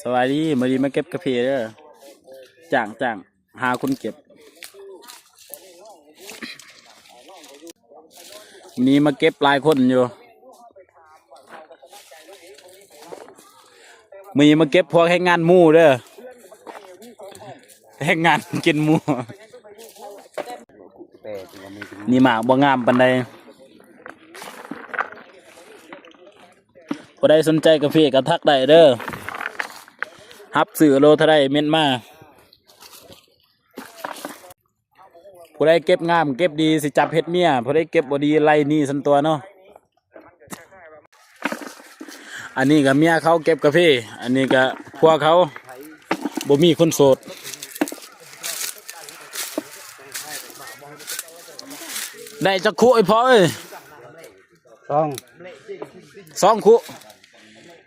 ສະບາຍດີ ມື້ນີ້ມາເກັບກາເຟເດີ. ຈ້າງ ຈ້າງ ຫາຄົນເກັບ. ນີ້ມາເກັບຫຼາຍຄົນຢູ່. ມື້ນີ້ມາເກັບພວກແຮງງານໝູເດີ. ແຮງງານກິນໝູ. ນີ້ໝາກບໍ່ງາມປານໃດ. ຜູ້ໃດສົນໃຈກາເຟກໍທັກໄດ້ເດີ. ຮັບຊື້ໂລເທົ່າໃດເມັດມາ. ຜູ້ໃດເກັບງາມເກັບດີຊິຈັບເຮັດເມຍ, ຜູ້ໃດເກັບບໍ່ດີໄລ່ໜີຊັ້ນຕົວະເນາະ. ອັນນີ້ກໍເມຍເຂົາເກັບກາເຟ, ອັນນີ້ກໍຜົວເຂົາ ບໍ່ມີຄົນໂສດ. ໄດ້ຈັກຄຸ ໄອ້ພໍ່ເອີຍ? ສອງ ສອງຄຸ.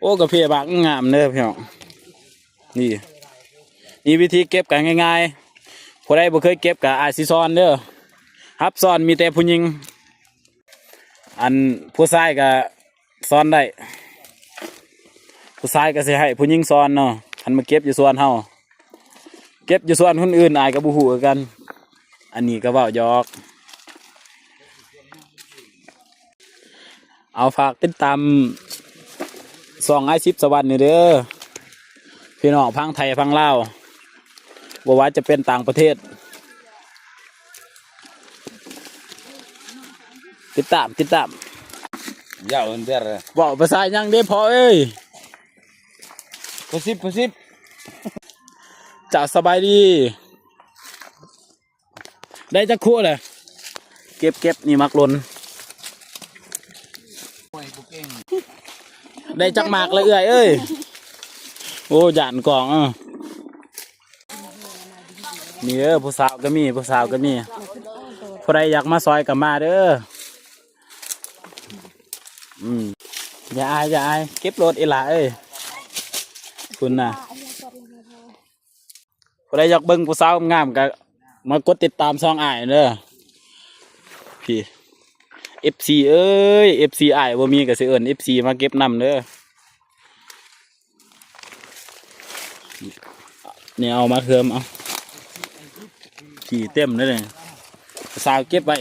ໂອ້ ກາເຟບາກງາມເດີພີ່ນ້ອງ. ນີ້ ນີ້ວິທີເກັບກໍງ່າຍໆ. ຜູ້ໃດບໍ່ເຄີຍເກັບກໍອ້າຍຊິສອນເດີ. ຮັບສອນມີແຕ່ຜູ້ຍິງ. ອັນຜູ້ຊາຍກໍສອນໄດ້. ຜູ້ຊາຍກໍຊິໃຫ້ຜູ້ຍິງສອນເນາະ, ຄັນມາເກັບຢູ່ສວນເຮົາ. ເກັບຢູ່ສວນຄົນອື່ນ ອ້າຍກໍບໍ່ຮູ້ຄືກັນ. ອັນນີ້ກໍເວົ້າຫຍອກ. ເອົາ ຝາກຕິດຕາມຊ່ອງອ້າຍສິບສະຫວັນນີ້ເດີ ພີ່ນ້ອງ ຝັ່ງໄທຝັ່ງລາວ ບໍ່ວ່າຈະເປັນຕ່າງປະເທດ. ຕິດຕາມ ຕິດຕາມ. ຢາວເດີ. ເວົ້າພາສາຫຍັງເດ້ພໍ່ເອີຍ? ປະສິບ ປະສິບ. ເຈົ້າສະບາຍດີ. ໄດ້ຈັກຄົລະ? ເກັບ ເກັບ ນີ້ໝາກຫຼົ່ນ. ໄດ້ຈັກໝາກລະເອື້ອຍເອີຍ? ໂອ້ ຢ້ານກ້ອງ. ເອີ ນີ້ເດີ ຜູ້ສາວກໍມີ ຜູ້ສາວກໍມີ. ຜູ້ໃດຢາກມາຊ່ອຍກໍມາເດີ. ອືມ ຢ່າອາຍ ຢ່າອາຍ ເກັບໂລດອີ່ຫຼ້າເອີຍ. ພຸ້ນນະ. ຜູ້ໃດຢາກເບິ່ງຜູ້ສາວງາມກໍມາກົດຕິດຕາມຊ່ອງອ້າຍເດີ. ພີ່ ເອັຟຊີເອີຍ ເອັຟຊີອ້າຍບໍ່ມີກໍຊິເອີ້ນເອັຟຊີມາເກັບນຳເດີ. ນີ້ເອົາມາເທີມເອົາ. ຂີ້ເຕັມເລີຍນີ້ ສາວເກັບໄວ້.